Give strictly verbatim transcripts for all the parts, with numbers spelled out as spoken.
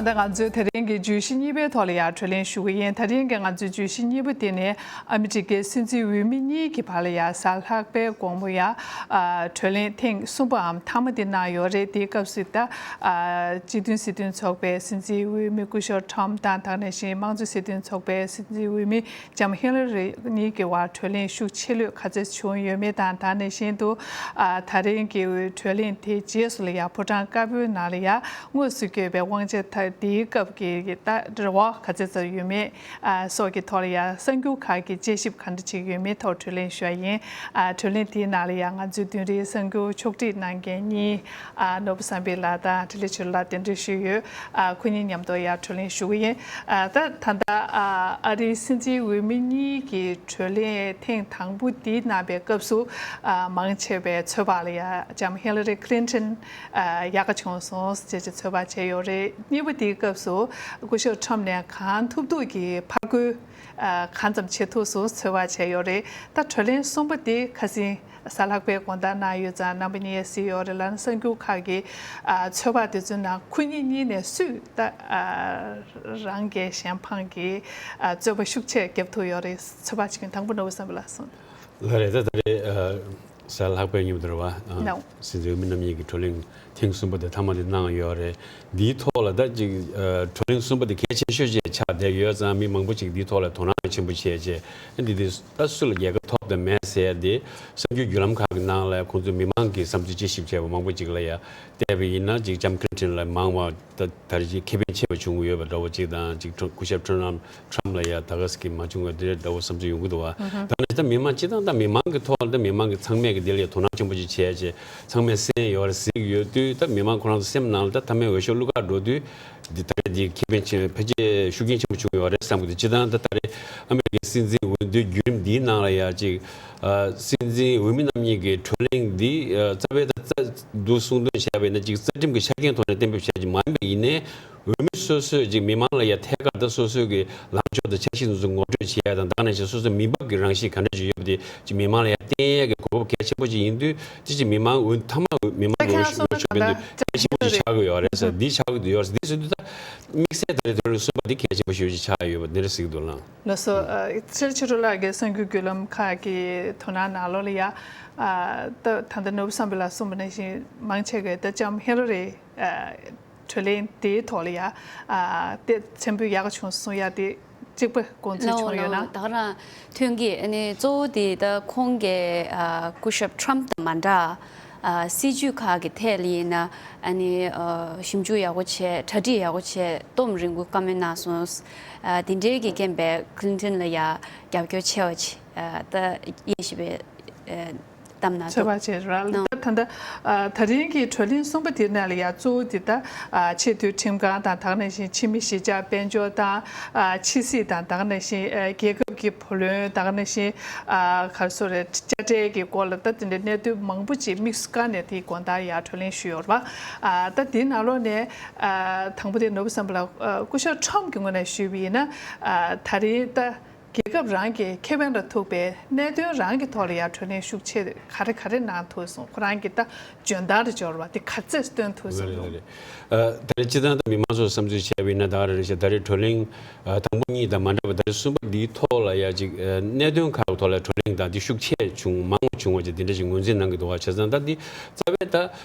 ད་ང་ཚོའི་དེ་རིང་གི་བརྗོད་གཞི་གཉིས་པའི་ཐོག་ལ་ཡང་གྲོས་གླེང་ཞུ་གི་ཡིན། དེ་རིང་གི་ང་ཚོའི་བརྗོད་གཞི་གཉིས་པ་དེ་ནི་ཨ་མི་རི་ཀའི་སྲིད་འཛིན་འོས་མི་གཉིས་ཀྱི་བར་ལ་ཡང་གཟའ་ལྷག་པའི་དགོང་མོ་ཡང་ཨ་གྲོས་གླེང་ཐེངས་གསུམ་པའམ་མཐའ་མ་དེ་གནང་ཡོད་རེད། དེའི་སྐབས་སུ་ད་ཨ་སྤྱི་མཐུན་སྲིད་དོན་ཚོགས་པའི་སྲིད་འཛིན་འོས་མི་སྐུ་ཞབས་ཁྲམ་དང་། དེ་ནང་བཞིན་དམངས་གཙོ་སྲིད་དོན་ཚོགས་པའི་སྲིད་འཛིན་འོས་མི་ལྕམ་ཧི་ལ་རི་གཉིས་ཀྱི་བར་གྲོས་གླེང་ཤུགས་ཆེ་ལོས་ག་ཚོད་བྱུང་ཡོད་མེད་དང་། དེ་ནང་བཞིན་དུ་ཨ་ད་རིང་གི་གྲོས་གླེང་དེའི་རྗེས་སུ་ལ་ཡང་ཕོ་བྲང་དཀར་པོའི་ནང་ལ་ཡང་དངོས་སུ་བསྐྱོད་པའི་དབང་ཆ་ད་དེའི་སྐབས་ཀྱི་ད་རེ་བ་ག་ཚོད་ཙམ་ཡོད་མེད་ཨ་སོགས་ཀྱི་ཐོག་ལ་ཡང་གསར་འགྱུར་ཁག་གི་དཔྱད་ཞིབ་ག་འདྲ་བྱེད་ཀྱི་ཡོད་མེད་ཐོག་གྲོས་གླེང་ཞུ་བ་ཡིན། ཨ་གྲོས་གླེང་དེའི་ནང་ལ་ཡང་ང་ཚོའི་མདུན་རིའི་གསར་འགྱུར་ཕྱོགས་སྒྲིག་གནང་མཁན་གཉིས། ཨ་ནོར་བུ་བསམ་འཕེལ་ལགས་དང་འཕྲིན་ལས་ཆོས་ལགས་གདན་འདྲེན་ཞུས་ཡོད། ཨ་ཁོ་གཉིས་མཉམ་དུ་ཡང་གྲོས་གླེང་ཞུ་གི་ཡིན། ཨ་ད་ད་ལྟ་ཨ་ཨ་རིའི་སྲིད་འཛིན་འོས་མི་གཉིས་ཀྱི་གྲོས་གླེང་ཐེངས་དང་པོ་འདི་གནང་པའི་སྐབས་སུ་ཨ་མང་ཆེ་བས་ཚོད་དཔག་ལ་ཡ་ལྕམ་ཧི་ལ་རི་ཁི་ལིན་ཏོན་ཨ་ཡག་ག་བྱུང་སོང་ཟེར་ཅིག་ཚོད་དཔག་བྱས་ཡོད་རེད། གཉིས་པ་འདིའི་སྐབས་སུ་སྐུ་ཞབས་ཁྲམ་ནས་གང་ཐུབ་ཐུབ་ཀྱིས་ཕར་རྒོལ་ཨ་གང་ཙམ་བྱེད་ཐུབ་སོང་ཚོད་དཔག་བྱས་ཡོད་རེད། ད་གྲོས་གླེང་གསུམ་པ་འདི་ཁ་སང་གཟའ་ལྷག་པའི་དགོང་དག་གནང་ཡོད་ཙང་རྣམ་པ་གཉིས་གཟིགས་ཡོད་རེད་ལ། གསར་འགྱུར་ཁག་གི་ཨ་ཚོད་དཔག་དེ་ཚོའི་ནང་ཁོ་གཉིས་གཉིས་ནས་སུས་ད་ཨ་རང་གི་གཞན་ཕན་གྱི་ཨ་རྩོད་པ་ཤུགས་ཆེ་རྒྱབ་ཐུབ་ཡོད་རེད། ཚོད་དཔག་བྱེད་མཁན་དང་པོ་ནོར་བུ་བསམ་འཕེལ་ལགས་སོང་། ལགས་རེད། ད་ད་རེས་ཨ་གཟའ་ལྷག་པའི་ཉིན་དུ་རེད་བ། ཨ་ནའོ། སྲིད་འཛིན་འོས་མི་རྣམ་གཉིས་ཀྱི་གྲོས་གླེང་ཐེངས་གསུམ་པ་དེ་མཐའ་མ་དེ་གནང་ཡོད་རེད། འདིའི་ཐོག་ལ་ད་ཅིག་ཨ་གྲོས་གླེང་གསུམ་པ་དེ་གལ་ཆེ་ཤོས་ཅིག་ཆགས་བསྡད་ཡོད་ཙང་མི་མང་པོ་ཅིག་འདིའི་ཐོག་ལ་དོ་སྣང་ཆེན་པོ་བྱས་བྱས། ཨ་འདི་དེ་ད་སུ་ལ་རྒྱལ་ཁ་ཐོབ་དང་མེད་ཟེར་ཡ་དེ་གསར་འགྱུར་བརྒྱུད་ལམ་ཁག་གི་ནང་ལ་ཁོང་ཚོས་མི་མང་གི་བསམ་ཚུལ་དཔྱད་ཞིབ་བྱས་པ་མང་པོ་ཅིག་ལ་ཡ་བལྟས་པ་ཡིན་ན་ཅིག་ལྕམ་ཁི་ལིན་ཏོན་ལ་མང་བ་ད་ད་རེས་ཅིག་ཁེ་ཕན་ཆེ་བ་བྱུང་ཡོད་པ་འདྲ་བོ་ཅིག་དང་། ཅིག་སྐུ་ཞབས་ཁྲམ་ཁྲམ་ལ་ཡ་ད་ག་ཟེ་གི་མ་བྱུང་བ་དེ་འདྲ་བོ་བསམ་ཚུལ་ཡོང་གི་འདུག་བ། ད་ནི་ད་མི་མང་སྤྱི་བཏང་ད་མི་མང་གི་ཐོག་ལ་ད་མི་མང་གི་ཚང་མས་གི་དེ་ལ་ཡ་དོ་སྣང་ཆེན་པོ་ཅིག་བྱས་བྱས་ཚང་མས་གསན་ཡོད་རེད་ཟེར་གི་ཡོད་དུས། ད་མི་མང་ཁོ་རང་ཚོ་སེམས་ནང་ལ་ད་མཐའ་མའི་འོས་ཤོག་བླུག་ག་འགྲོ་དུས་འདི་ད་རེས་འདི་ཁེ་ཕན་ཆེ་ཕལ་ཆེར་ཤུགས་རྐྱེན་ཆེན་པོ་བྱུང་ཡོད་རེད་བསམ་གི་འདུག་སྤྱི་བཏང་ད་ད་རེས་ཨ་མི་རི་ཀའི་སྲིད་འཛིན་འོས་བསྡུའི་བརྒྱུད་རིམ་འདིའི་ནང་ལ་ཡ་ཅིག་ཨ་སྲིད་འཛིན་འོས་མི་རྣམ་གཉིས་ཀྱི་གྲོས་གླེང་འདི་ཨ་རྩ་བའི་ད་རྩ་འདུག་གསུང་དོན་བྱས་པ་ཡིན་ན་ཅིག་རྩ་ཁྲིམས་ཀྱི་ཆ་རྐྱེན་ཐོག་ནས་གཏན་འབེབས་བྱས་ཀྱི་མ་ཡིན་པ་ཡིན་ནའི། འོས་མི་སོ་སོས་ཅིག་མི་མང་ལ་ཡ་ཐད་ཀར་ད་སོ་སོའི་གི་ལངས་ཕྱོགས་དང་འཆར་གཞི་དེ་ཚོ་ངོ་སྤྲོད་བྱེད་ཡ་དང་། ད་ག་ནང་བཞིན་སོ་སོའི་མི་འབབ་ཀྱི་རང་བཞིན་ག་འདྲ་ཅིག་ཡོད་པ་དེ་ཅིག་མི་མང་ལ་ཡ་བསྟན་ཡ་གི་གོ་སྐབས་གལ་ཆེན་པོ་ཅིག་ཡིན་དུས། དེ་ཅིག་མི་མང་འོས་མཐའ་མ་འོས་མི་མང་གི་འོས་ཤོག་འོས་ཤོག་འབེན་དུས་གལ་ཆེན་པོ་ཅིག་ཆགས་ཀྱི་ཡོད་རེད་ཟེར། འདི་ཆགས་ཀྱི་ཡོད་རེད་ཟེར། འདི་ཟེར་དུས་ད་དམིགས་བསལ་ད་རེས་དེ་རིང་གསུམ་པ་འདི་གལ་ཆེན་པོ་ཞེ་པོ་ཅིག་ཆགས་ཡོད་པ་འདི་འདྲ་ཟེར་གྱི་འདུག་ལགས། ལགས་སོ། ཨ་ཕྱི་ཕྱི་དྲོ་ལགས་ཀྱི་གསར་འགྱུར་བརྒྱུད་ལམ་ཁག་གི་དོ་སྣང་ནང་ལོགས་ལ་ཡ་ཨ་ད་ད་ལྟ་ནོར་བུ་བསམ་འཕེལ་ལགས་གསུངས་པ་ནང་བཞིན་མང་ཆེ་གིས་ད་ལྕམ་ཧི་ལ་རི་ཨ་གྲོས་གླེང་དེའི་ཐོག་ལ་ཡ་ཨ་དེ་ཕྲན་བུ་ཡག་ག་བྱུང་སོང་ཡ་དེ་གཅིག་པ་དགོངས་ཚུལ་ལའོ་བྱུང་ཡོད་ན། ལའོ། ད་ག་རང་ཐོན་གྱི་ཨ་ནི་གཙོ་བོ་དེ་ད་ཁོང་གིས་ཨ་སྐུ་ཞབས་ཁྲམ་དང་མ་འདྲ་ཨ་སྲིད་ཇུས་ཁག་གི་ཐད་ལ་ཡིན་ན་ཨ་ནི་ཨ་ཞིབ་འཇུག་ཡག་པོ་བྱས། གྲ་སྒྲིག་ཡག་པོ་བྱས། སྟོབས་རིང་པོ་བཀའ་མོལ་གནང་སོང་། ཨ་དེ་འདྲའི་གི་རྐྱེན་པས་ཁི་ལིན་ཏོན་ལ་ཡ་རྒྱབ་སྐྱོར་ཆེ་བ་ཅིག་ཨ་ད་དབྱེ་ཞིབ་པའི་ཨ་གཏམ་ནང་ཚོད་དཔག་བྱས་ར། ལ་ནོ། ད་ད་ལྟ་ཨ་ད་རིང་གི་གྲོས་གླེང་གསུམ་པ་དེ་ནང་ལ་ཡ་གཙོ་བོ་དེ་ད་ཨ་ཆེས་མཐོའི་ཁྲིམས་ཁང་དང་། ད་ག་ནང་བཞིན་ཕྱི་མི་གཞིས་ཆགས་དཔལ་འབྱོར་དང་། ཨ་ཕྱི་སྲིད་དང་། ད་ག་ནང་བཞིན་ཨ་རྒྱལ་ཁབ་ཀྱི་བུ་ལོན། ད་ག་ནང་བཞིན་ཨ་ག་རེ་ཟེར་དགོས་རེད། དཔྱ་ཁྲལ་གྱི་སྐོར་ལ་ད་དེ་འདྲའི་གནད་དོན་མང་པོ་ཅིག་དམིགས་སུ་བཀར་ནས་དེའི་དགོང་དག་ཡ་གྲོས་གླེང་ཞུས་ཡོད་རེད་པ། ཨ་ད་དེའི་ནང་ལོགས་ནས་ཨ་དང་པོ་དེ་ནོར་བུ་བསམ་འཕེལ་ལགས་ཨ་སྐུ་ཞབས་ཁྲམ་གྱི་ངོས་ནས་ཞུས་པ་ཡིན་ན། ཨ་ད་རེས་ད་རྒྱལ་ཁབ་རང་གི་ཁེ་ཕན་ལ་ཐུག་པའི་གནད་དོན་རང་གི་ཐོག་ལ་ཡ་གྲོས་གླེང་ཤུགས་ཆེ་ག་རེ་ག་རེ་གནང་ཐུབ་སོང་། ཁོ་རང་གི་ད་འཇོན་ཐང་དང་འབྱོར་བ་དེ་ག་ཚད་སྟོན་ཐུབ་སོང་། ལགས་རེད། ལགས་རེད། ཨ་ད་རེས་སྤྱི་བཏང་ད་མི་མང་ཚོ་བསམ་ཚུལ་བྱས་པ་ཡིན་ན། ད་ག་རེ་རེད་ཤག་ད་རེས་གྲོས་གླེང་ཨ་དང་པོ་གཉིས་དང་མ་འདྲ་བ། ད་རེས་གསུམ་པ་འདིའི་ཐོག་ལ་ཡ་ཅིག་ཨ་གནད་དོན་ཁག་གི་ཐོག་ལ་གྲོས་གླེང་དང་དེ་ཤུགས་ཆེ་བྱུང་། མང་བ་བྱུང་བ་ཅིག་དེ་འདྲ་ཞིག་ངོས་འཛིན་གནང་གི་འདུག་བ། བྱས་ཙང་ད་འདི་རྩ་བའི་ད་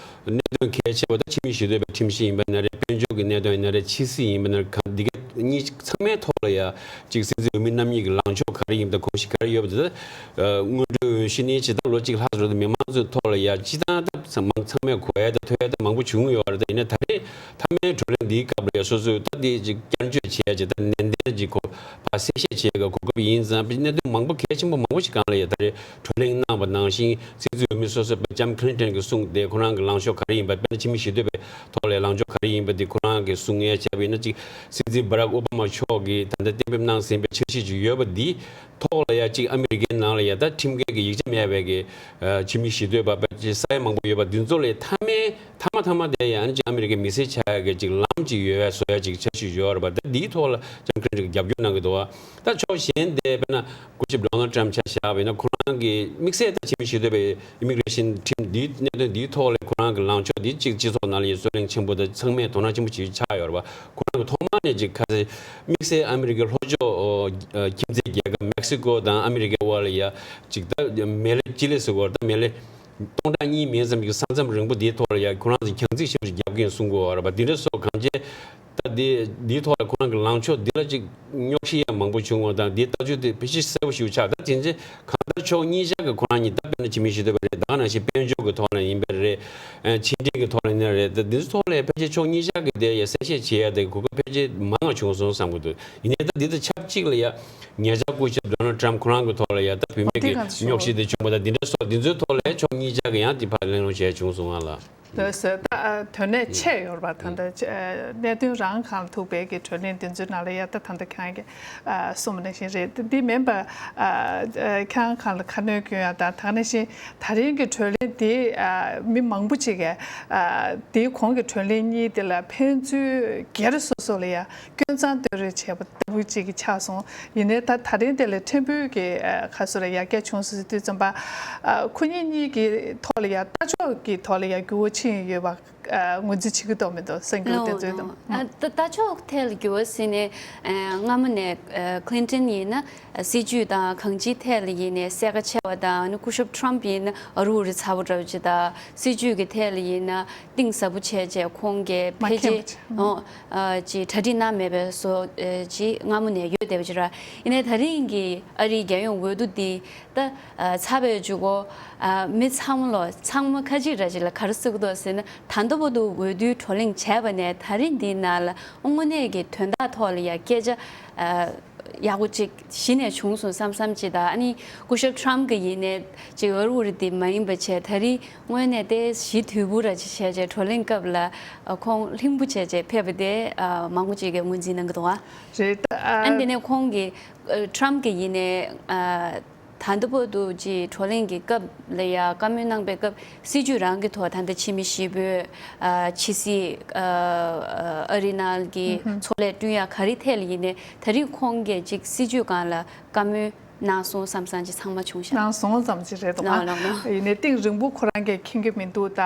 གནད་དོན་གལ་ཆེ་བ་ད་ཕྱི་མི་ཞི་གཏོད་པའི་ཁྲིམས་གཞི་ཡིན་པ་ན་རེད། དཔལ་འབྱོར་གྱི་གནད་དོན་ཡིན་ན་རེད། ཕྱི་སྲིད་ཡིན་པ་ན་རེད། གང་འདི་ག་གཉིས་ཚང་མའི་ཐོག་ལ་ཡ་ཅིག་སྲིད་འཛིན་འོས་མི་རྣམ་གཉིས་ཀྱི་ལངས་ཕྱོགས་ག་རེ་ཡིན་པ་དང་། གོམས་གཤིས་ག་རེ་ཡོད་པ་དེ་ད་ཨ་སྔོན་འགྲོའི་འོས་གཞི་ནས་ཇི་ལྟར་ལོ་གཅིག་ལྷག་ཙམ་རིང་དུ་མི་མང་ཚོའི་ཐོག་ལ་ཡ་སྤྱི་བཏང་ད་མང་ཚང་མས་གོ་ཡ་ད་ཐོས་ཡ་ད་མང་པོ་བྱུང་ཡོད་རེད། ད་ཡིན་ན་ད་རེས་མཐའ་མའི་བགྲོ་གླེང་འདིའི་སྐབས་ལ་ཡ་སོ་སོས་ད་འདི་ཅིག་བསྐྱར་བཅོས་བྱས་ཅིག་ད་ནན་ཏན་ཅིག་གོ་ཕར་གསལ་བཤད་བྱེད་ཡ་གོ་སྐབས་ཡིན་ཙང་། གནད་དོན་མང་པོ་གལ་ཆེན་པོ་མང་པོ་ཞིག་སྒང་ལ་ཡ་ད་རེས་བགྲོ་གླེང་གནང་བ་ནང་བཞིན་སྲིད་འཛིན་འོས་མི་སོ་སོས་ལྕམ་ཁི་ལིན་ཏོན་གྱིས་གསུངས་ཏེ་ཁོ་རང་གི་ལངས་ཕྱོགས་ག་རེ་ཡིན་པ། དཔེར་ན་ཕྱི་མི་ཞི་གཏོད་པའི་ཐོག་ལ་ལངས་ཕྱོགས་ག་རེ་ཡིན་པ་འདི་ཁོ་རང་གིས་གསུང་ཡས་བྱས་པ་ཡིན་ན། གཅིག་སྲིད་འཛིན་བྷ་རག་ཨོ་བྷ་མ་མཆོག་གིས་ད་ལྟ་གཏན་འབེབས་གནང་ཟིན་པའི་འཆར་གཞི་ཅིག་ཡོད་པ་འདི་ཐོག་ལ་ཡ་གཅིག་ཨ་མི་རི་ཀའི་ནང་ལ་ཡ་ད་ཁྲིམས་འགལ་གྱི་ཡིག་ཆ་མེད་པའི་གི་ཨ་ཕྱི་མི་ཞི་གཏོད་པ་དཔེ་ཅིག་ས་ཡ་མང་པོ་ཡོད་པ་འདི་ཚོ་ལ་མཐའ་མའི་མཐའ་མ་མཐའ་མ་དེ་ཡང་གཅིག་ཨ་མི་རི་ཀའི་མི་སེར་ཆགས་ཡ་གི་གཅིག་ལམ་ཅིག་ཡོད་པའི་བཟོ་ཡ་གཅིག་འཆར་གཞི་ཡོད་རེད་པ། ད་འདིའི་ཐོག་ལ་ལྕམ་ཁི་ལིན་ཏོན་གྱིས་རྒྱབ་སྐྱོར་གནང་གི་འདུག་བ། ད་ཕྱོགས་གཞན་དེ་དཔེར་ན་སྐུ་ཞབས་ཌོ་ནལ་ཌི་ཊརམ་ཕི་ཆ་བཞག་པ་ཡིན་ན། ཁོ་རང་གིས་དམིགས་བསལ་ད་ཕྱི་མི་ཞི་གཏོད་པའི་ཨི་མི་གྷི་རེ་ཤན་ཁྲིམས་འདིའི་གནད་དོན་འདིའི་ཐོག་ལ་ཁོ་རང་ གི་ལངས་ཕྱོགས་འདི་གཅིག་སྤྱི་ཚོགས་ནང་ལ་ཡ་རྩོད་གླེང་ཆེན་པོ་དང་ཚང་མས་དོ་སྣང་ཆེན་པོ་བྱེད་ཆགས་ཡོད་རེད་པ། ཁོ་རང་གི་ཐོག་མ་ནས་ཅིག་ཁ་སང་དམིགས་བསལ་ཨ་མི་རི་ཀའི་ལྷོ་ཕྱོགས་ཁྱིམ་མཚེས་རྒྱལ་ཁབ་མེག་སི་ཀོ་དང་ཨ་མི་རི་ཀའི་དབར་ལ་ཡ་ཅིག་ད་མེ་ལེ་ཅི་ལེ་ཟེར་གོ་ད་མེ་ལེ་སྟོང་ཕྲག་གཉིས་མིན་ཙམ་གྱི་ས་མཚམས་རིང་པོ་འདིའི་ཐོག་ལ་ཡ་ཁོ་རང་ཚོ་གྱང་རྩིག་ཞེ་པོ་ཅིག་བརྒྱབ་ཀྱིན་གསུང་གི་ཡོད་རེད་པ། འདི་འདྲ་སོགས་གང་ཅི། ད་འདི་འདིའི་ཐོག་ལ་ཁོ་རང་གི་ལངས་ཕྱོགས་འདི་ལ་ཅིག་རྙོག་གཞི་ཡང་མང་པོ་བྱུང་བ་དང་འདིའི་ལྟ་ཚུལ་དེ་ཕལ་ཆེར་གསལ་པོ་ཞིག་ཆགས། ད་དེ་ཚེ་གང་ལྟར་ཕྱོགས་གཉིས་ཆ་གི་ཁོ་རང་གཉིས་ད་དཔེར་ན་ཕྱི་མི་ཞུ་འདོད་པ་རེད། ད་ག་ནང་བཞིན་དཔལ་འབྱོར་གྱི་ཐོག་ལ་ཡིན་པ་རེད། ཕྱི་འབྲེལ་གྱི་ཐོག་ལ་ཡིན་ན་རེད། ད་འདི་ཚོའི་ཐོག་ལ་ཕལ་ཆེར་ཕྱོགས་གཉིས་ཆ་གི་དེ་ཡ་གསལ་བཤད་བྱེད་ཡ་དེ་གོ་སྐབས་ཕལ་ཆེར་མང་བ་བྱུང་སོང་བསམ་གྱི་འདུག་ཡིན་ནའི་ད་འདི་དང་ཆབས་ཅིག་ལ་ཡ་ཉེ་ཆར་སྐུ་ཞབས་ཌོ་ནལ་ཊམ་ཁོ་རང་གི་ཐོག་ལ་ཡ་ད་བུད་མེད་ཀྱི་རྙོག་གཞི་དེ་བྱུང་བ་དང་འདི་འདྲ་སོགས་འདི་ཚོའི་ཐོག་ལ་ཕྱོགས་གཉིས་ཆ་གི་ཡང་དེ་ཕར་གླེང་སློང་བྱས་བྱུང་སོང་ང་ལ། ལགས་སོ། ད་ཨ་དོན་གནད་ཆེ་ཡོད་རེད་པ། ད་ལྟ་ཨ་གནད་དོན་རང་སྒང་ལ་ཐུག་པའི་གི་བགྲོ་གླེང་འདི་ཚོའི་ནང་ལ་ཡ་ད་ད་ལྟ་ཁྱེད་རང་གིས་ཨ་གསུངས་པ་ནང་བཞིན་རེད། འདི་མིན་པ་ཨ་ཨ་ཁྱེད་རང་སྒང་ལ་ཁ་སྣོན་སྐྱོན་ཡ་དང་ད་ག་ནང་བཞིན་ད་རིང་གི་བགྲོ་གླེང་འདི་ཨ་མི་མང་པོ་ཅིག་གིས་ཨ་འདིའི་གོང་གི་བགྲོ་གླེང་གཉིས་འདི་ལ་ཕན་ཚུན་སྒེར་སོ་སོ་ལ་ཡ་སྐྱོན་མཚང་བཏོན་རེས་བྱས་པ་ལྟ་བུ་ཅིག་གི་ཆགས་སོང་། ཡིན་ནའི་ད་ད་རིང་དེ་ལ་ཕྲན་བུ་གི་ཨ་ག་སོ་ལ་ཡར་རྒྱས་བྱུང་སོང་ཟེར་དུས་ཙམ་པ། ཨ་ཁོ་གཉིས་གཉིས་ཀྱི་ཐོག་ལ་ཡ་ལྟ་ཕྱོགས་ཀྱི་ཐོག་ལ་ཡ་འགྱུར་བ་ཕྱིན་ཡོད་པ་ཨ་ངོས་འཛིན་བྱེད་ཀྱི་འདུག་མི་འདུག་གསར་འགྱུར་དེ་ཚོའི་དང་། ལྟ་ལྟ་ཕྱོགས་ཐད་ལ་འགྱུར་བ་ཟེར་ནས་ཨ་སྔ་མོ་ནས་ཨ་ཀླིན་ཏན་ཡིན་ན་ཨ་སྲིད་ཇུས་དང་གང་ཅིའི་ཐད་ལ་ཡིན་ནས་གསལ་ཁ་ཆེ་བ་དང་ཨ་ནི་སྐུ་ཞབས་ཊམ་ཡིན་ན་ཨ་རུ་ཨ་རི་ཚ་པོ་འདྲ་བོ་ཅིག་དང་སྲིད་ཇུས་ཀྱི་ཐད་ལ་ཡིན་ན་གཏིང་ཟབ་པོ་བྱས་བྱས་ཁོང་གིས་མ་ཕལ་མཁྱེན་ཆེར་པ་ཅིག་ཨོ། ཨ་ཅིག་གྲ་སྒྲིག་གནང་མེད་པའི་བཟོ་ཨ་ཅིག་སྔ་མོ་ནས་ཡོད་བསྡད་པ་ཅིག་ར། ཡིན་ནའི་ད་རིང་གི་ཨ་རིའི་རྒྱལ་ཡོངས་འོས་བསྡུ་འདི་ད་ཨ་ཚར་བའི་མཇུག་གོ་ཨ་མི་ཚང་མ་ལོ་ཚང་མ་ཁ་ཅིག་ར་ཅིག་ལ་ག་རེ་ཟེར་གི་འདུག་ཟེར་ན། ད་ལྟ་བར་དུ་འོས་བསྡུའི་བགྲོ་གླེང་བྱས་པ་ནས་ད་རིང་འདིའི་ནང་ལ་དངོས་གནས་ཀྱི་དོན་དག་ཐོག་ལ་ཡ་སྐད་ཆ་ཨ་ཡག་པོ་ཅིག་གཞི་ནས་བྱུང་སོང་བསམ་བསམ་ཅིག་དང་། ཨ་ནི་སྐུ་ཞབས་ཊམ་གྱི་ཡིན་ནའི་ཅིག་ཨ་རུ་ཨ་རི་འདི་མ་ཡིན་པ་བྱས་ད་རིང་དངོས་གནས་དེ་ཞི་དུལ་པོ་ར་ཅིག་བྱས་བྱས་བགྲོ་གླེང་སྐབས་ལ་ཨ་ཁོང་ལྷིང་པོ་བྱས་བྱས་ཕེབས་པ་དེ་ཨ་མང་པོ་ཅིག་གིས་ངོས་འཛིན་གནང་གི་འདུག་ཨ། རེད་ད། ཨ་ནི་དེ་ནས་ཁོང་གིས་ཨ་ཊམ་གྱི་ཡིན་ནའི་ཨ་ད་ལྟ་བར་དུ་ཅིག་བགྲོ་གླེང་གི་སྐབས་ལ་ཡ་བཀའ་མོལ་གནང་པའི་སྐབས་སྲིད་ཇུས་རང་གི་ཐོག་ད་ལྟ་ཕྱི་མི་བཞི་པོས་ཨ་ཕྱི་སྲིད་ཨ་ཨ་རི་ནང་གི་ཚོང་ལས་བསྐྲུན་ཡ་ག་རེ་ཐད་ལ་ཡིན་ནའི་ད་རིང་ཁོང་གིས་ཅིག་སྲིད་ཇུས་སྒང་ལ་བཀའ་མོལ་གནང་སོང་བསམ་བསམ་ཅིག་ཚང་མ་བྱུང་ཤག་གནང་སོང་ཙམ་ཅིག་རེད་འདུག་ཨ། ལགས་ལགས་ལགས། ཡིན་ནའི་གཏིང་རིང་པོ་ཁོ་རང་གིས་མཁྱེན་གྱི་མི་འདུག་ད་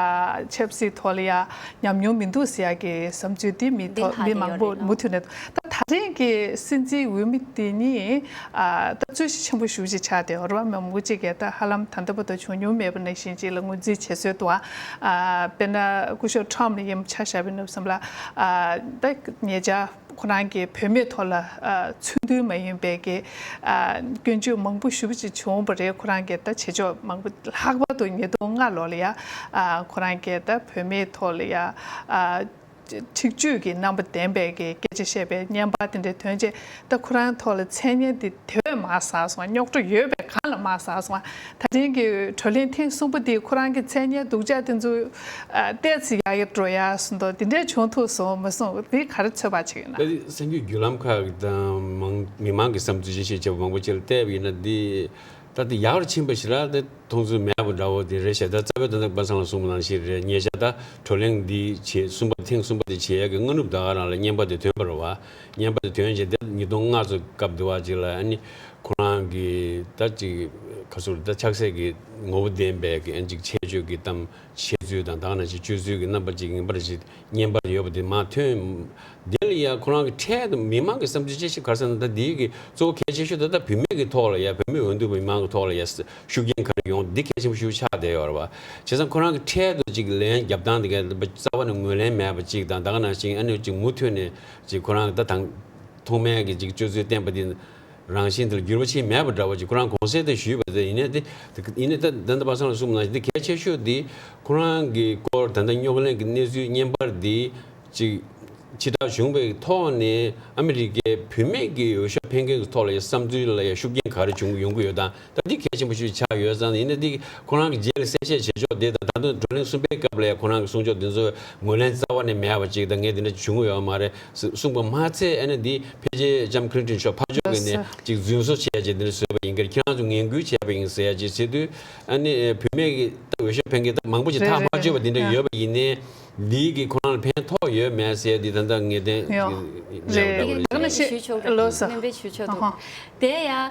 ཆབ་སྲིད་ཐོག་ལ་ཡ་ཉམས་མྱོང་མི་འདུག་ཟེར་ཡ་གི་བསམ་ཚུལ་འདི་མི་འདི་ཐོག་ལྷག་མི་གི་མང་ཡོད་པོ་རེད་མུ་མཐུད་ནས་འདུག་ད་ད་རིང་གི་སྲིད་འཛིན་འོས་མི་དེ་གཉིས་ཨ་ད་རྩོད་གཞི་ཆེན་པོ་ཞེ་པོ་ཅིག་ཆགས་བསྡད་ཡོད་རེད་བ། མང་པོ་ཅིག་གིས་ད་ཧ་ལམ་ད་ལྟ་བར་དུ་བྱུང་མྱོང་མེད་པ་ནང་བཞིན་ཅིག་ལ་ངོས་འཛིན་བྱེད་སྲོལ་འདུག་ཨ། དཔེར་ན་སྐུ་ཞབས་ཊམ་ལ་ཡིན་ཆ་བཞག་པ་ཡིན་ན་བསམ་ལ་ཨ་ད་ཉེ་ཆར་ཁོ་རང་གིས་བུད་མེད་ཐོག་ལ་ཨ་ཚུལ་མཐུན་མ་ཡིན་པའི་གི་ཨ་སྐྱོན་བརྗོད་མང་པོ་ཞེ་པོ་ཅིག་བྱུང་བ་རེད། ཁོ་རང་གིས་ད་བྱེད་ཕྱོགས་མང་པོ་ལྷག་པར་དུ་ཉིས་སྟོང་ལྔ་ལོ་ལ་ཡ་ཨ་ཁོ་རང་གིས་ད་བུད་མེད་ཐོག་ལ་ཡ་ཨ་འཁྲིག་སྤྱོད་ཀྱི་རྣམ་པ་ལྡན་པའི་གི་སྐད་ཆ་བཤད་པའི་བརྙན་པར་དེ་འདྲའི་ཐོན་རྗེས་ད་ཁོ་རང་ཐོག་ལ་མཚན་སྙན་དེ་དེ་བས་མར་ཟག་སོང་། རྙོག་དྲ་ཡོད་པའི་སྒང་ལ་མར་ཟག་སོང་། ད་ཐེངས་ཀྱི་བགྲོ་གླེང་ཐེངས་གསུམ་པ་དེ་ཁོ་རང་གི་མཚན་སྙན་སྡུག་ཅག་དེ་ཚོ་ཨ་ཏོག་ཙམ་ཡར་ཡར་འགྲོ་ཡ་སོང་དོ། དེ་འདྲས་བྱུང་ཐུབ་སོང་མ་སོང་། དེ་ག་རེ་ཚོད་དཔག་བྱེད་ཀྱི་ཡོད་ན། ད་དེ་གསར་འགྱུར་བརྒྱུད་ལམ་ཁག་དང་མང་མི་མང་གི་བསམ་ཚུལ་དཔྱད་ཞིབ་བྱས་པ་མང་པོ་ཅིག་ལ་བལྟས་པ་ཡིན་ན། འདི་ད་དེ་ཡག་རུ་ཕྱིན་པ་ཞིག་ལ་དེ་མཐོང་ཚུལ་མེད་པ་འདྲ་བོ་དེ་རེད་ཤག་ད་རྩ་བའི་དོན་དག་པ་སངས་ལགས་གསུངས་པ་ནང་བཞིན་རེད། ཉེ་ཆར་ད་བགྲོ་གླེང་འདི་བྱེད་གསུམ་པ་ཐེངས་གསུམ་པ་དེ་བྱེད་ཡག་གི་སྔ་ནུབ་ད་ག་རང་ལ་བརྙན་པར་དེ་ཐོན་པ་རེད་བ། བརྙན་པར་དེ་ཐོན་རྗེས་དེ་ཉིས་སྟོང་ལྔ་ཚོ་སྐབས་དེ་བ་ཅིག་ལ་ཨ་ནི་ཁོ་རང་གི་ད་ཅིག་ག་ཚོད་ད་ཆགས་སྲེད་ཀྱི་ངོ་བོ་ལྡན་པའི་གི་ཨ་ནི་ཅིག་ཆེད་བརྗོད་ཀྱི་གཏམ་བཤད་ཚུལ་དང་ད་ག་ནང་བཞིན་སྤྱོད་ཚུལ་གྱི་རྣམ་པ་ཅིག་ཡིན་པར་ཞིག་བརྙན་པར་ཡོད་པ་དེ་མར་ཐོན། དེ་ལ་ཡང་ཁོ་རང་གི་འཕྲལ་དུ་མི་མང་གི་བསམ་ཚུལ་དཔྱད་ཞིབ་ག་རེ་ཟེར་ན། ད་འདི་གི་གཙོ་བོ་གལ་ཆེ་ཤོས་དེ་ད་བུད་མེད་ཀྱི་ཐོག་ལ་ཡ་བུད་མེད་འོས་བསྡུ་མི་མང་གི་ཐོག་ལ་ཡ་ཤུགས་རྐྱེན་ག་རེ་ཡོང་འདི་གལ་ཆེན་པོ་ཞིག་ཆགས་བསྡད་ཡོད་རེད་བ། བྱས་ཙང་ཁོ་རང་གི་འཕྲལ་དུ་ཅིག་ལན་རྒྱབ་སྟངས་དེ་ག་རྩ་བ་ནས་ངོས་ལེན་མེད་པ་ཅིག་དང་ད་ག་ནང་བཞིན་ཨ་ནི་ཅིག་མུ་མཐུད་ནས་ཅིག་ཁོ་རང་ད་དང་ཐོག་མའི་གི་ཅིག་སྤྱོད་ཚུལ་བསྟན་པ་འདི་རང་བཞིན་དེ་ལ་འགྱུར་བ་ཕྱིན་མེད་པ་འདྲ་བོ་ཅིག་ཁོ་རང་གོང་གསལ་དུ་ཞུས་པ་རེད། ཡིན་ནའི་དེ་ཡིན་ནའི་ད་ད་ལྟ་པ་སངས་ལགས་གསུངས་པ་ནང་བཞིན་འདི་གལ་ཆེ་ཤོས་འདི་ཁོ་རང་གི་སྐོར་ད་ལྟ་རྙོག་གླེང་གི་གནས་ཚུལ་བརྙན་པར་འདི་ཅིག་ཕྱི་བསྒྲགས་བྱུང་བའི་ཐོག་ནས་ཨ་མི་རི་ཀའི་བུད་མེད་ཀྱི་འོས་ཤོག་འཕེན་མཁན་གྱི་ཐོག་ལ་ཡང་བསམ་ཚུལ་ལ་ཡང་ཤུགས་རྐྱེན་ག་རེ་བྱུང་ཡོང་གི་ཡོད་དང་། ད་འདི་གལ་ཆེན་པོ་ཞིག་ཆགས་ཡོད་ཙང་། ཡིན་ན་འདི་ཁོ་རང་གི་རྗེས་ལ་གསལ་བཤད་བྱེད་ཕྱོགས་དེ་དང་ད་དུང་བགྲོ་གླེང་གསུམ་པའི་སྐབས་ལ་ཡང་ཁོ་རང་གི་གསུང་ཕྱོགས་འདི་ཚོ་ངོས་ལེན་རྩ་བ་ནས་མེད་པ་ཅིག་དང་། ངས་འདི་འདྲ་བྱུང་ཡོད་མ་རེད་གསུངས་པ་མ་ཚད། ཨ་ནི་འདི་ཕལ་ཆེར་ལྕམ་ཁི་ལིན་ཏོན་མཆོག་ཕར་ཕྱོགས་ཀྱི་ནས་ཅིག་རྫུན་བཟོ་བྱས་བྱས་འདི་འདྲ་བཟོས་པ་ཡིན་གྱི་རེད། ཁྱེད་རང་ཚོ་ངན་སྐུལ་བྱས་པ་ཡིན་ཟེར་ཡ་ཅིག་བྱེད་དུས། ཨ་ནི་བུད་མེད་ཀྱི་ད་འོས་ཤོག་འཕེན་མཁན་ད་མང་པོ་ཅིག་ཐག་མ་ཆོད་པ་འདི་འདྲ་ཡོད་པ་ཡིན་ནའི། འདིའི་གི་ཁོ་རང་ལ་ཕན་ཐོགས་ཡོད་མེད་ཟེར་འདི་ད་ལྟ་ངེས་གཏན་ཡོད་གི་རེད། ད་ག་ནང་བཞིན་ལོ་ས་སྣོན་པ་ཞུ་ཆོག་འདུག་ཨ་ཧ། དེ་ཡང་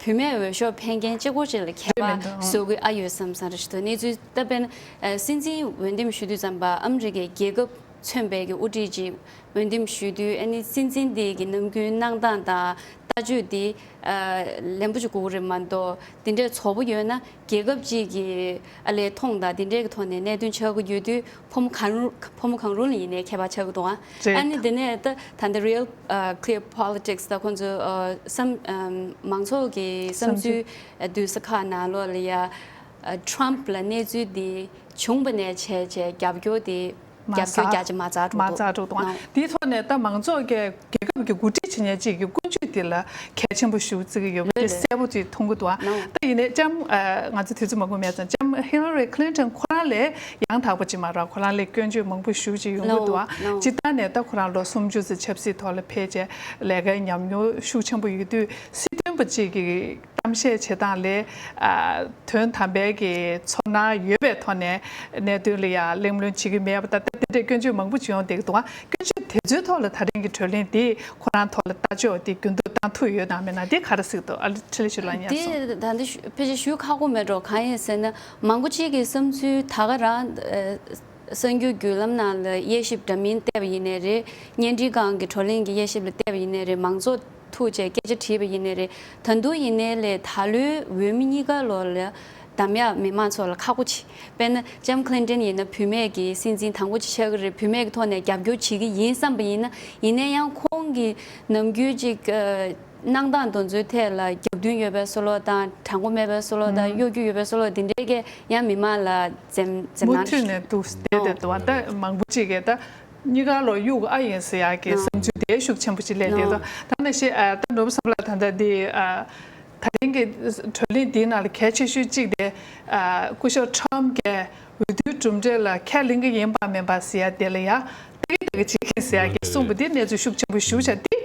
བུད་མེད་འོས་ཤོག་འཕེན་མཁན་གཅིག་པོ་ཅིག་ལ་ཁྱད་པར་བཟོ་དགོས་ཨ་ཡོད་བསམ་བསམ་རེད་ཞུ་དོ། གནས་ཚུལ་ད་དཔེར་ན་སྲིད་འཛིན་འོས་འདེམས་ཞུ་དུས་ཙམ་པ་ཨ་མི་རི་ཀའི་རྒྱལ་ཁབ་མཚོན་པའི་གི་དབུ་ཁྲིད་ཅིག་འོས་འདེམས་ཞུ་དུས་ཨ་ནི་སྲིད་འཛིན་དེ་གི་ནམ་རྒྱུན་གནང་སྟངས་དང་ལྟ་སྤྱོད་དེ་ལན་པོ་ཅིག་དགོས་ཀྱི་རེད་མ་གཏོགས་དེ་འདྲའི་བཙོག་པོ་ཡོད་ན་རྒྱལ་ཁབ་ཅིག་གི་ཨ་ལས་མཐོང་དང་དེ་འདྲའི་གི་ཐོག་ནས་གནད་དོན་ཆགས་ཀྱི་ཡོད་དུས་ཕོ་མོ་གང་རུང་ཕོ་མོ་གང་རུང་ལ་ཡིན་ནའི་ཁྱད་པར་ཆགས་ཀྱི་འདུག་ཨ། རེད། ཨ་ནི་དེ་ནས་ད་ད་ལྟ་Real Clear Politics ད་ཁོང་ཚོ་བསམ་མང་ཚོགས་ཀྱི་བསམ་ཚུལ་བསྡུས་ས་ཁག་ནང་ལོགས་ལ་ཡ་Trump་ལ་གནས་ཚུལ་འདི་བྱུང་བ་ནས་བྱས་བྱས་རྒྱབ་སྐྱོར་དེ་མ་རྒྱབ་སྐྱོར་རྒྱ་ཆེ་མ་རྩ་དྲུག་མ་འདུག་རྩ་དྲུག་དང་དེའི་ཐོག་ནས་ད་མང་ཚོགས་ཀྱི་རྒྱལ་ཁབ་ཀྱི་འགོ་ཁྲིད་བྱེད་མཁན་གཅིག་གི་ཀུན་སྤྱོད་དེ་ལ་གལ་ཆེན་པོ་ཞིག་བརྩི་གི་ཡོད་པ་དེ་གསལ་པོ་ཅིག་མཐོང་གི་འདུག་ད་ཡིན་ནའི་ལྕམ་ང་ཚོ་དུས་ཚོད་མང་པོ་མེད་ཙང་ལྕམ་Hillary Clinton་ཁོ་རང་ལས་ཡང་དག་པ་ཅིག་མ་རེད། ཁོ་རང་ལས་སྐྱོན་བརྗོད་མང་པོ་ཞིག་ཅིག་ཡོང་གི་འདུག་སྤྱིར་བཏང་ནས་ད་ཁོ་རང་ལོ་སུམ་ཅུ་ཙམ་ཆབ་སྲིད་ཐོག་ལ་ཕེབས་བྱས་ལས་ཀའི་ཉམས་མྱོང་ཤུགས་ཆེན་པོ་ཡོད་དུས་སྲིད་དོན་པ་ཅིག་གི་གཏམ་བཤད་བྱེད་སྟངས་ལས་ཨ་དོན་དམ་པའི་གི་ཚོར་སྣང་ཡོད་པའི་ཐོག་ནས་གནད་དོན་ལ་ཡང་གླེང་སློང་བྱེད་ཀྱི་མེད་པ་ད་ལྟ་དེ་འདྲའི་སྐྱོན་བརྗོད་མང་པོ་བྱུང་ཡོང་བསྡད་ཀྱི་འདུག་སྐྱོན་བརྗོད་དེ་ཚོའི་ཐོག་ལ་ད་རིང་གི་གྲོས་གླེང་འདི་ཁོ་རང་ཐོག་ལ་ལྟ་ཕྱོགས་དེ་འགྱུར་ལྡོག་བཏང་ཐུབ་ཡོད་དམ་མེད་ན་འདི་ག་རེ་གཟིགས་འདུག་ཨ་ལི་ཁྲི་ལི་ཞུ་ལ་ཉར་སོང་། འདི་ད་འདི་ཕལ་ཆེར་ཞུ་ཁག་པོ་མེད་འགྲོ། གང་ཡིན་ཟེར་ན་མང་པོ་ཅིག་གི་བསམ་ཚུལ་ད་ག་རང་གསར་འགྱུར་བརྒྱུད་ལམ་ནང་ལ་དབྱེ་ཞིབ་འདྲ་མིན་བལྟས་པ་ཡིན་ནའི་རེད། བརྙན་འཕྲིན་སྒང་གི་བགྲོ་གླེང་གི་དབྱེ་ཞིབ་ལ་བལྟས་པ་ཡིན་ནའི་རེད། མང་ཚོགས་ཐུག་བྱས་སྐད་ཆ་དྲིས་པ་ཡིན་ནའི་རེད། ད་དུང་ཡིན་ནའི་ལས་ད་ལོའི་འོས་མི་གཉིས་ཀ་ལོག་ལ་འདམ་ཡག་མི་མང་ཚོ་ལ་ཁག་པོ་ཆེ། དཔེར་ན་ལྕམ་Clinton་ཡིན་ན་བུད་མེད་ཀྱི་སྲིད་འཛིན་དང་པོ་ཅིག་ཆགས་ཀྱི་རེད། བུད་མེད་ཀྱི་ཐོག་ནས་རྒྱབ་སྐྱོར་བྱེད་ཀྱི་ཡིན་བསམ་པ་ཡིན་ན་ཡིན་ནའི་ཡང་ཁོང་གི་ནམ་རྒྱུན་ཅིག་གནང་སྟངས་དེ་ཚོའི་ཐད་ལ་རྒྱབ་མདུན་ཡོད་པའི་བཟོ་ལོག་དང་དྲང་པོ་མེད་པའི་བཟོ་ལོག་དང་གཡོ་སྒྱུ་ཡོད་པའི་བཟོ་ལོག་དེ་འདྲའི་གས་ཡང་མི་མང་ལ་འཛེམ་འཛེམ་མུ་མཐུད་ནས་འདུག་བསྡད་བསྡད་འདུག་ད་མང་པོ་ཅིག་གིས་ད་གཉིས་ཀ་ལོ་གཡུག་ཨ་ཡིན་ཟེར་ཡག་གི་བསམ་ཚུལ་དེ་ཤུགས་ཆེན་པོ་ཅིག་སླེབས་བསྡད་འདུག་ད་ནང་བཞིན་ད་ནོར་བུ་བསམ་ལགས་ད་ལྟ་འདི་ད་རིང་གི་གྲོས་གླེང་འདིའི་ནང་ལ་གལ་ཆེ་ཤོས་གཅིག་དེ་སྐུ་ཞབས་Trump་གིས་འོས་བསྡུའི་གྲུབ་འབྲས་ལ་ཁས་ལེན་གྱི་ཡིན་པ་མིན་པ་ཟེར་ཡ་དེ་ལ་ཡ་ལྟ་གི་ལྟ་གི་བྱེད་ཀྱི་ཟེར་ཡ་གི་གསུངས་པ་འདི་གནས་ཚུལ་ཤུགས་ཆེན་པོ་ཞུ་བྱ་འདི་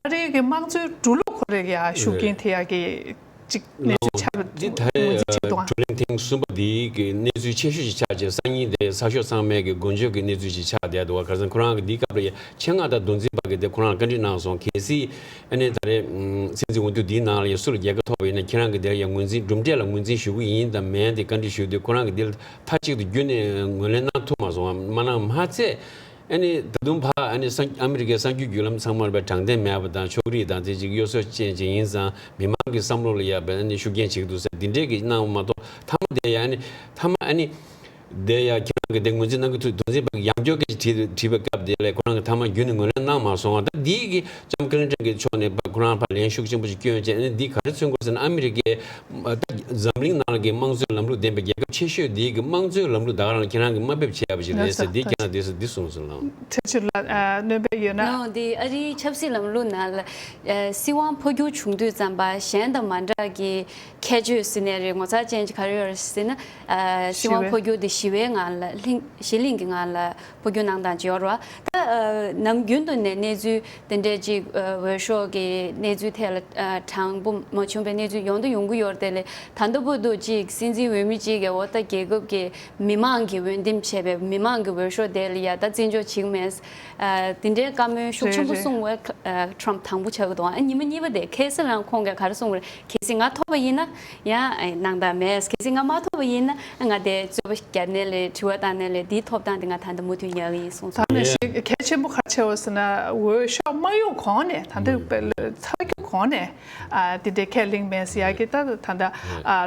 ཨ་རིའི་གི་དམངས་གཙོའི་འགྲོ་ལུགས་ཁོ་རེ་ཡ་ཤུགས་རྐྱེན་ཐེབས་ཡ་གི་གཅིག་གནས་ཚུལ་ཆགས་འདི་ད་རེས་ངོས་འཛིན་བྱེད་འདུག་ཨ། བགྲོ་གླེང་ཐེངས་གསུམ་པ་འདིའི་གི་གནས་ཚུལ་ཆེ་ཤོས་ཤིག་ཆགས་རྗེས་སང་ཉིན་དེ་གསར་ཤོག་ཚང་མའི་གི་མགོ་འཇོག་གི་གནས་ཚུལ་ཞིག་ཆགས་བསྡད་འདུག་བ། ག་རེ་ཟེར་ན་ཁོ་རང་གི་འདིའི་སྐབས་ལ་ཡ་ཆེད་མངགས་དང་མདོ་འཛིན་པ་གི་དེ་ཁོ་རང་ལ་བཀའ་འདྲི་གནང་སོང་། གལ་སྲིད་ཨ་ནི་ད་རེས་སྲིད་འཛིན་འོས་བསྡུ་འདིའི་ནང་ལ་ཡ་སུ་ལ་རྒྱལ་ཁ་ཐོབ་པ་ཡིན་ན་ཁྱེད་རང་གི་དེ་ལ་ཡ་ངོས་འཛིན་གྲུབ་འབྲས་ལ་ངོས་འཛིན་ཞུ་གི་ཡིན་དང་མིན་དེ་བཀའ་འདྲི་ཞུས་དུས་ཁོ་རང་གི་འདི་ལ་མཐའ་གཅིག་ཏུ་བརྒྱུད་ནས་ངོས་ལེན་གནང་ཐུབ་མ་སོང་བ། མ་གནང་མ་ཚད། ཨ་ནི་ད་དུང་ཕར་ཨ་ནི་གསར་ཨ་མི་རི་ཀའི་གསར་འགྱུར་བརྒྱུད་ལམ་ཚང་མར་དཔེ་དྲང་བདེན་མེད་པ་དང་ཕྱོགས་རིས་དང་དེ་ཅིག་གཡོ་ཟོལ་ཅན་ཅིག་ཡིན་ཙང་མི་མང་གི་བསམ་བློ་ལ་ཡ་དཔེ་ཨ་ནི་ཤུགས་རྐྱེན་བྱེད་ཀྱི་འདུག་ཟེར་འདི་འདྲས་ཀྱི་གནང་བ་མ་གཏོགས་མཐའ་མ་དེ་ཡ་ཨ་ནི་མཐའ་མ་ཨ་ནི་དེ་ཡ་ཁྱེད་རང་གི་དེ་ངོས་འཛིན་གནང་གི་ཐུག་མདོ་འཛིན་པ་གི་ཡང་བསྐྱར་སྐད་ཆ་དྲིས་དྲིས་པའི་སྐབས་དེ་ལ་ཁོ་རང་གི་མཐའ་མ་རྒྱུན་ནས་ངོས་ལེན་གནང་མ་སོང་བ། ད་འདི་གི་ལྕམ་ཀི་ལིན་ཊོན་གྱི་ཕྱོགས་ནས་ཕར་ཁོ་རང་ཕར་ལན་ཤུགས་ཆེན་པོ་ཞིག་བསྐྱོན་བྱས་ཨ་ནི་འདི་ག་རེ་མཚོན་གྱི་ཡོད་ཟེར་ན་ཨ་མི་རི་ཀའི་ད་འཛམ་གླིང་ནང་གི་དམངས་གཙོའི་ལམ་ལུགས་ལྡན་པའི་རྒྱལ་ཁབ་ཆེ་ཤོས་འདི་གི་དམངས་གཙོའི་ལམ་ལུགས་ད་ག་རང་ཁྱེད་རང་གིས་དམའ་འབེབས་བྱས་པ་ཞིག་རེད་ཟེར་འདི་ཁྱེད་རང་འདི་ཟེར་འདི་གསུངས་སོང་ལགས། ཁྲི་ཆུ་ལགས་སྣོན་པ་ཡོད་ན། ལགས་འདི་ཨ་རིའི་ཆབ་སྲིད་ལམ་ལུགས་ནང་ལ་སྲིད་དབང་འཕོ་འགྱུར་བྱུང་དུས་ཙམ་པ་གཞན་དང་མ་འདྲ་གི་ཁྱད་ཆོས་ཟེར་ནའི་རེད་ངོ་མཚར་ཅན་གྱི་ག་རེ་ཡོད་རེད་ཟེར་ན། སྲིད་དབང་འཕོ་འགྱུར་དེ་ཞི་བའི་ངང་ལ་གླེང་གཞི་གླིང་གི་ངང་ལ་འཕོ་འགྱུར་གནང་སྟངས་ཅིག་ཡོད་རེད་བ། ད་ནམ་རྒྱུན་དུ་ནས་གནས་ཚུལ་དེ་འདྲས་ཅིག་འོས་ཤོག་གི་གནས་ཚུལ་ཐད་ལ་དྲང་པོ་མ་བྱུང་བའི་གནས་ཚུལ་ཡོང་དུ་ཡོང་གི་ཡོད་རེད་དེ་ལས་ད་ལྟ་བར་དུ་ཅིག་སྲིད་འཛིན་འོས་མི་ཅིག་གིས་འོ་ད་རྒྱལ་ཁབ་ཀྱི་མི་མང་གིས་འོས་འདེམས་བྱས་པའི་མི་མང་གི་འོས་ཤོག་དེ་ལ་ཡ་ད་བརྩི་འཇོག་བྱེད་ཀྱི་མེད། དེ་འདྲའི་བཀའ་མོལ་ཤུགས་ཆེན་པོ་གསུངས་པ་Trump་དང་པོ་ཆགས་ཀྱི་འདུག་ཨ་ཉི་མ་གཉིས་པ་དེ་ཁ་སང་རང་ཁོང་གིས་ག་རེ་གསུངས་པ་རེད། གལ་སྲིད་ང་ཐོབ་པ་ཡིན་ན་ཡང་གནང་སྟངས་མེད། གལ་སྲིད་ང་མ་ཐོབ་པ་ཡིན་ན་ང་དེ་རྩོད་པ་རྒྱབ་ནས་ལས་དྲི་བ་བཏང་ནས་ལས་འདིའི་ཐོབ་ཐང་དེ་ང་ད་ལྟ་མུ་མཐུད་ཉར་གི་ཡིན་གསུངས་སོང་། ད་ནས་ཤིག་གལ་ཆེན་པོ་ག་རེ་ཆེ་བ་ཟེར་ན་འོས་ཤོག་མ་གཡུག་གོང་ནས་ད་ལྟ་ཚར་རྒྱུ་གོང་ནས་དེ་འདྲའི་ཁས་ལེན་མེད་ཟེར་ཡ་གི་ད་ད་ལྟ་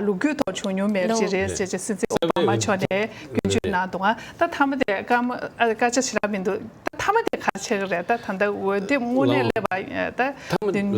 ལོ་རྒྱུས་ཐོག་བྱུང་མྱོང་མེད་པ་ཅིག་རེད་ཟེར་ཅེས་སྲིད་འཛིན་ཨོ་བྷ་མ་མཆོག་ནས་སྐྱོན་བརྗོད་གནང་འདུག་ད་མཐའ་མ་དེ་སྐར་མ་སྐར་ཆ་ཞེ་དྲག་མི་འདུག་ད་མཐའ་མ་དེ་ག་རེ་ཆགས་ཀྱི་རེད། ད་ད་ལྟ་འོས་འདེམས་དངོས་གནས་སླེབས་པ་ད་མཐའ་མ་དེ་ད་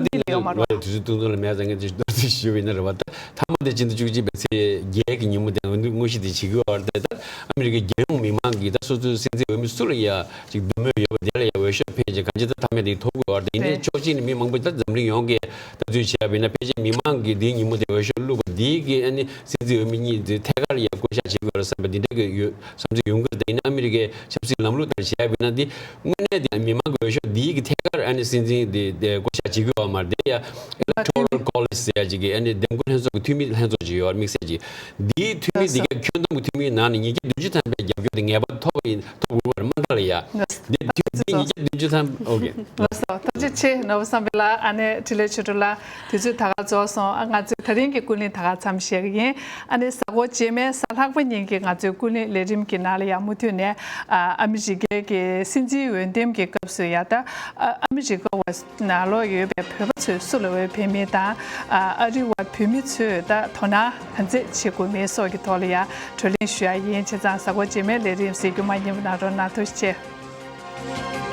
འདི་ལ་ཡོད་མ་རེད། དུས་ཚོད་ཏུང་ཏུང་ལ་མེད་ཙང་ངས་དེ་ཞུ་བ་ཡིན་ན་རེད་བ། ད་མཐའ་མ་དེ་སྤྱི་ཟླ་བཅུ་གཅིག་པའི་ཚེས་བརྒྱད་ཀྱི་ཉིན་མོ་དེ་འོས་བསྡུ་དངོས་གཞི་དེ་བྱེད་ཀྱི་ཡོད་རེད། ད་ཨ་མི་རི་ཀའི་རྒྱལ་ཡོངས་མི་མང་གིས་ད་སོ་སོའི་སྲིད་འཛིན་འོས་མི་སུ་ལ་ཡ་ཅིག་འདོད་མོས་ཡོད་པ་དེ་ལ་ཡ་འོས་ཤོག་འཕེན་བྱས་གང་ཅི་ད་མཐའ་མ་དེ་ཐོབ་ཀྱི་ཡོད་རེད། ད་ཡིན་ནའི་ཕྱོགས་གཅིག་ནས་མི་མང་པོ་ད་འཛམ་གླིང་ཡོངས་ཀྱིས་ལྟ་ཚུལ་བྱས་པ་ཡིན་ན་ཕལ་ཆེར་མི་མང་གིས་དེའི་ཉིན་མོ་དེ་འོས་ཤོག་བླུགས་པ་འདིའི་གི་ཨ་ནི་སྲིད་འཛིན་འོས་མི་གཉིས་དེ་ཐད་ཀར་ཡ་བསྐོ་བཞག་བྱེད་དགོས་རེད་བསམ་པ་འདི་འདྲ་གི་ཡོད་བསམ་ཚུལ་ཡོང་གི་རེད། ད་ཡིན་ན་ཨ་མི་རི་ཀའི་ཆབ་སྲིད་ལམ་ལུགས་ལྟར་བྱས་པ་ཡིན་ན་འདི་དངོས་གནས་དེ་མི་མང་གི་འོས་ཤོག་འདིའི་གི་ཐད་ཀར་ཨ་ནི་སྲིད་འཛིན་དེ་དེ་བསྐོ་བཞག་བྱེད་ཀྱི་ཡོད་མ་རེད། དེ་ཡ་Electoral College་ཟེར་ཡ་ཅིག་གི་ཨ་ནི་འདེམས་བསྐོ་ལྷན་ཚོགས་ཀྱི་འཐུས་མི་ལྷན་ཚོགས་ཅིག་ཡོད་རེད། དམིགས་བསལ་ཅིག་འདིའི་འཐུས་མི་འདི་ག་ཁྱོན་བསྡོམས་ཀྱི་འཐུས་མིའི་ནང་ནས་ཉིས་བརྒྱ་བདུན་ཅུ་ཐམ་པའི་རྒྱབ་སྐྱོར་དེ་ངེས་པར་ཐོབ་ ཡིན། ཐོབ་དགོས་པ་རེད། མ་འདྲ་ལ་ཡ། ལགས་སོ། འདི་དུས་འདི་ཉིས་བརྒྱ་བདུན་ཅུ་ཐམ། ཨོ་ཀེ། ལགས་སོ། ཐུགས་རྗེ་ཆེ། ནོར་བུ་བསམ་འཕེལ་ལགས། ཨ་ནེ་འཕྲིན་ལས་ཆོས་སྒྲོན་ལགས། དུས་ཚོད་ད་ག་རྫོགས་སོང་། ཨ་ང་ཚོའི་ད་རིང་གི་ཀུན་གླེང་ད་ག་མཚམས་བཞག་གི་ཡིན། ཨ་ནེ་གཟའ་འཁོར་རྗེས་མའི་གཟའ་ལྷག་པ་ཉིན་གྱི་ང་ཚོའི་ཀུན་གླེང་ལས་རིམ་གྱི་ནང་ལ་ཡང་མུ་མཐུད་ནས་ཨ་ཨ་མི་རི་ཀའི་གི་སྲིད་འཛིན་འོས་འདེམས་ཀྱི་སྐབས་སུ་ཡ་ད་ཨ་ཨ་མི་རི་ཀ་བ་ནང་ལོགས་ཡོད་པའི་བོད་པ་ཚོས་སུ་ལ་འོས་འཕེན་མིན་དང་། ཨ་ཨ་རི་བ་བོད་མི་ཚོས་ད་དོ་སྣང་ག་ཚད་བྱེད་དགོས་མིན་སོགས་ཀྱི་ཐོག་ལ་ཡང་བགྲོ་གླེང་ཞུ་ཡ་ཡིན། བྱས་ཙང་གཟའ་འཁོར་རྗེས་མའི་ལས་རིམ་གཟིགས་རྒྱུ་མ་བསྙེལ་བ་གནང་རོགས་གནང་། ཐུགས་རྗེ་ཆེ།